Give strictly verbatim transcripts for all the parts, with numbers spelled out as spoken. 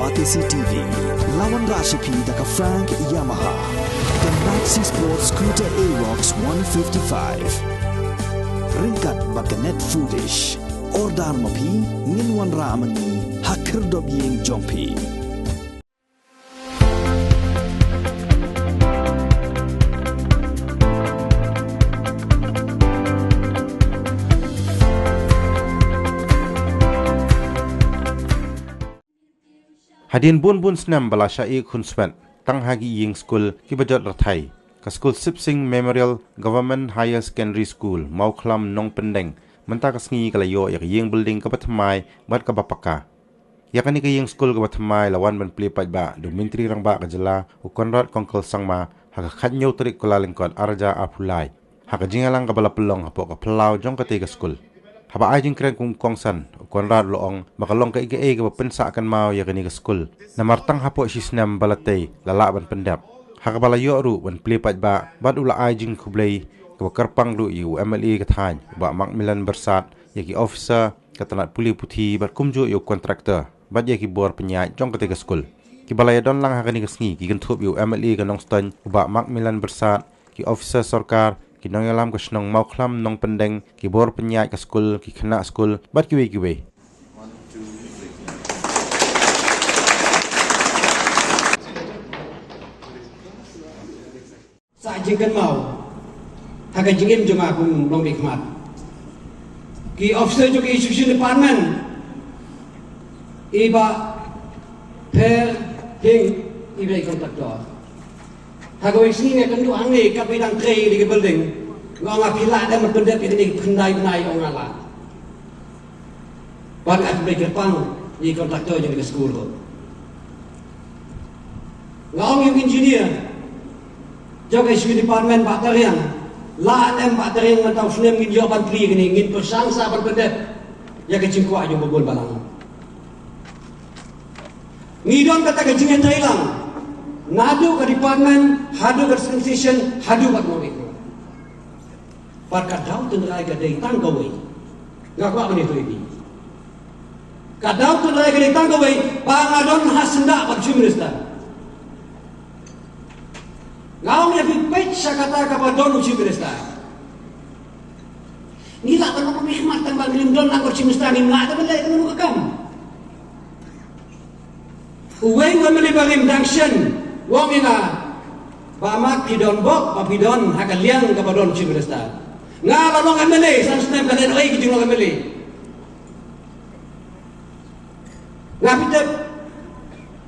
Batesi T V, la wanrah sha phi da ka Frank Yamaha, ka Maxi Sport Scooter Aerox one fifty-five. Ryngkat bad ka Net Foodish. Order ma phi, ngin wanrah ma ngi ha khyrdop ïing jong phi. Hadien bun bun snem ba la shah ïeh khunswet tang ha ki ïing skul kiba jot rthai, ka skul Sipsing Memorial Government Higher Secondary School, Mawkhlam, Nongpyndeng, mynta ka sngi ka la ïoh ïa ka ïing building kaba thymmai bad kaba paka. Ïa kane ka ïing skul kaba thymmai la wan ban plie paidbah da u Myntri Rangbah ka jylla, u Conrad Kongkal Sangma, ha ka khathynñiew tarik Kyllalyngkot arhajar arphew lai, ha ka jingïalang kaba la pynlong hapoh ka phyllaw jong katei ka skul. Haba ai jingkren kum u kongsan, u Conrad u la ong ba ka long kaei kaei kaba pynsah kynmaw ïa kane ka skul, namar tang hapoh shi snem ba la tei la lah ban pyndep, ha kaba la ïoh ruh ban plie paidbah. Bad u la ai jingkhublei kaba kyrpang ruh ïa u M L A ka thaiñ, u Bah Macmillan Byrsat, ïa ki officer ka tnat pule puthi bad kumjuh ïa u contractor bad ïa ki bor pynïaid jong katei ka skul. Kiba la ïadon lang ha kane ka sngi ki kynthup ïa u M L A ka Nongstoiñ, u Bah Macmillan Byrsat, ki officer sorkar, ki nongïalam ka shnong Mawkhlam Nongpyndeng, ki bor pynïaid ka skul, ki khynnah skul bad kiwei kiwei. Sa jingkynmaw ha ka jingim jong nga kum u nongmihkhmat. Ki officer jong ki Education Department, i Bah Pher Hing, i ba i contractor. Ha kawei ka sngi nga kynduh hangne katba i dang trei ïa kane ka building, nga ong, phi lah ne em ban pyndep ïa kane ka khyndai bnai? Ong, nga lah. Bad nga kynduh kyrpang ïa i contractor jong ka skul ruh. Nga ong ïa u engineer jong ka Education Department, Bah Tariang, lah ne em Bah Tariang, mynta u snem ngin ïoh ban plie ïa kane, ngin pyrshang sa ban pyndep ïa ka jingkwah jong u babun balang. Ngi don kata ka jingïatreilang naduh ka department haduh ka dispensation haduh ka nongrim. Bad ka daw tynrai ka dei tang kawei. Nga kwah ban ïathuh ïa phi. Ka daw tynrai ka dei tang kawei, ba nga don ha syndah bad u Chief Minister. Nga ong ïa phi, peit sha kata kaba don u Chief Minister. Ngi lah ban long mihkhmat tang ba ngim don lang bad u Chief Minister, ngim lah ban leh kano kano ka kam. Uwei u M L A barim dang shen u ong ïa nga, Bah Mak, phi don bok ba phi don ha ka liang kaba don Chief Minister. Nga la long M L A san snem, ka leh ei ka jinglong M L A? Nga phi tip,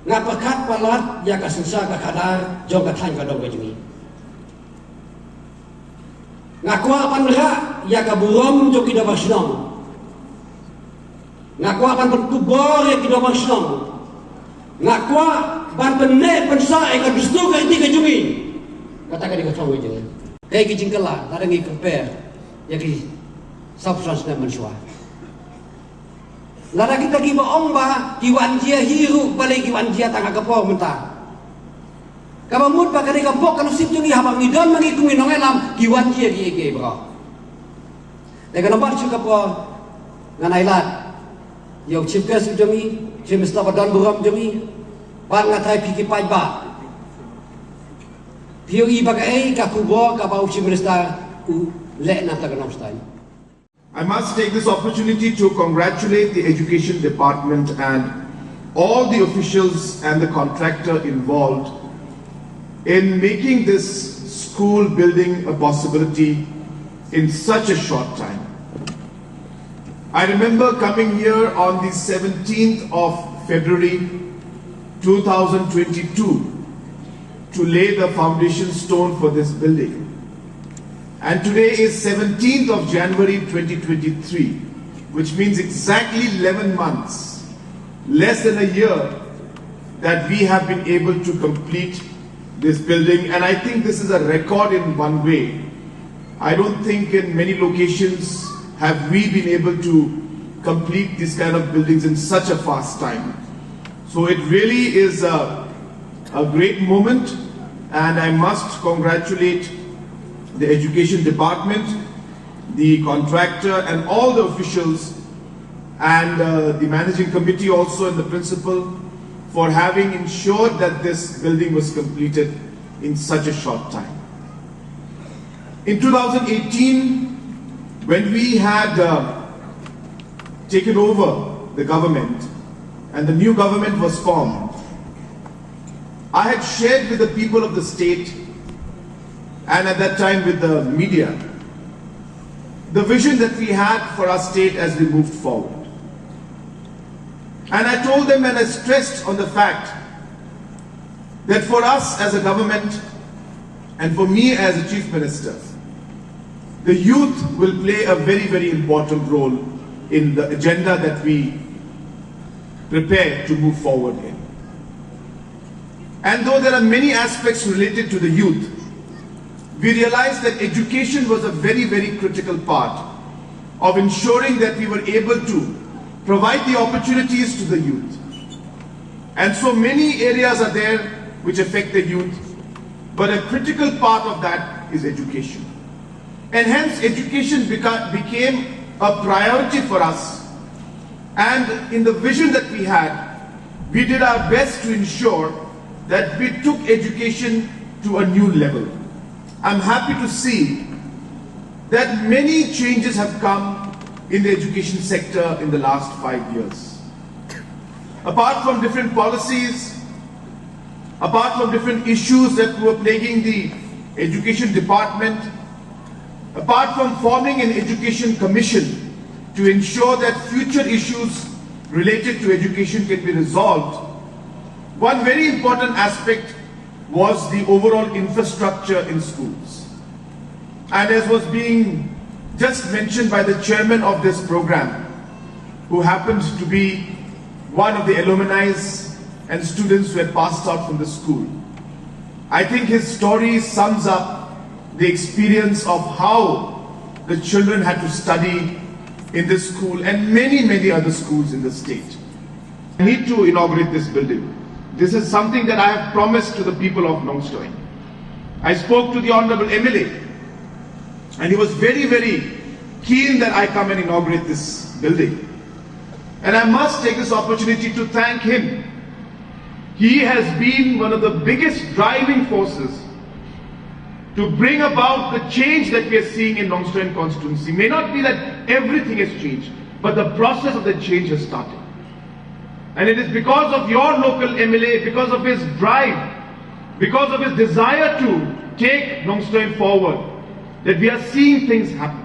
nga pyrkhat palat ïa ka synshar ka khadar jong ka thaiñ ka dong ka jong ngi. Nga kwah ban rah ïa ka burom jong ki dorbar shnong. Nga kwah ban pynkup bor ïa ki dorbar shnong. Nga kwah ban pynneh pynsah ïa ka dustur ka riti ka jong ngi. Kata ka dei ka thong ka jong ngi. Kaei ka jingkylla lada ngi compare ïa ki sawphew san snem mynshuwa? Lada kita kiba ong ba ki wan jia hi ruh, balei ki wan jia tang ha ka por mynta? Kaba mut ba ka dei ka pok ka nusip jong ngi, haba ngi don ma ngi kum ki nongïalam, ki wan jia kiei kiei baroh. Te ka namar shu ka por, ngan ailad ïa u Chief Guest jong ngi, Chief Minister ba don burom jong ngi, bad nga tharai phi ki paidbah phi ïohi ba kaei ka khubor kaba u Chief Minister u leh na kata ka Nongstoiñ. I must take this opportunity to congratulate the Education Department and all the officials and the contractor involved in making this school building a possibility in such a short time. I remember coming here on the seventeenth of February two thousand twenty-two to lay the foundation stone for this building. And today is seventeenth of January twenty twenty-three, which means exactly eleven months, less than a year, that we have been able to complete this building. And I think this is a record in one way. I don't think in many locations have we been able to complete this kind of buildings in such a fast time. So it really is a, a great moment, and I must congratulate the education department, the contractor, and all the officials, and, uh, the managing committee also, and the principal, for having ensured that this building was completed in such a short time. In two thousand eighteen, when we had uh, taken over the government and the new government was formed, I had shared with the people of the state and at that time with the media the vision that we had for our state as we moved forward. And I told them and I stressed on the fact that for us as a government and for me as a chief minister, the youth will play a very, very important role in the agenda that we prepare to move forward in. And though there are many aspects related to the youth, we realized that education was a very, very critical part of ensuring that we were able to provide the opportunities to the youth. And so many areas are there which affect the youth, but a critical part of that is education. And hence, education beca- became a priority for us. And in the vision that we had, we did our best to ensure that we took education to a new level. I'm happy to see that many changes have come in the education sector in the last five years. Apart from different policies, apart from different issues that were plaguing the education department, apart from forming an education commission to ensure that future issues related to education can be resolved, one very important aspect was the overall infrastructure in schools. And as was being just mentioned by the chairman of this program, who happens to be one of the alumni and students who had passed out from the school, I think his story sums up the experience of how the children had to study in this school and many, many other schools in the state. I need to inaugurate this building. This is something that I have promised to the people of Nongstoin. I spoke to the Honorable M L A, and he was very, very keen that I come and inaugurate this building. And I must take this opportunity to thank him. He has been one of the biggest driving forces to bring about the change that we are seeing in Nongstoin constituency. May not be that everything has changed, but the process of the change has started. And it is because of your local M L A, because of his drive, because of his desire to take Nongstoin forward, that we are seeing things happen.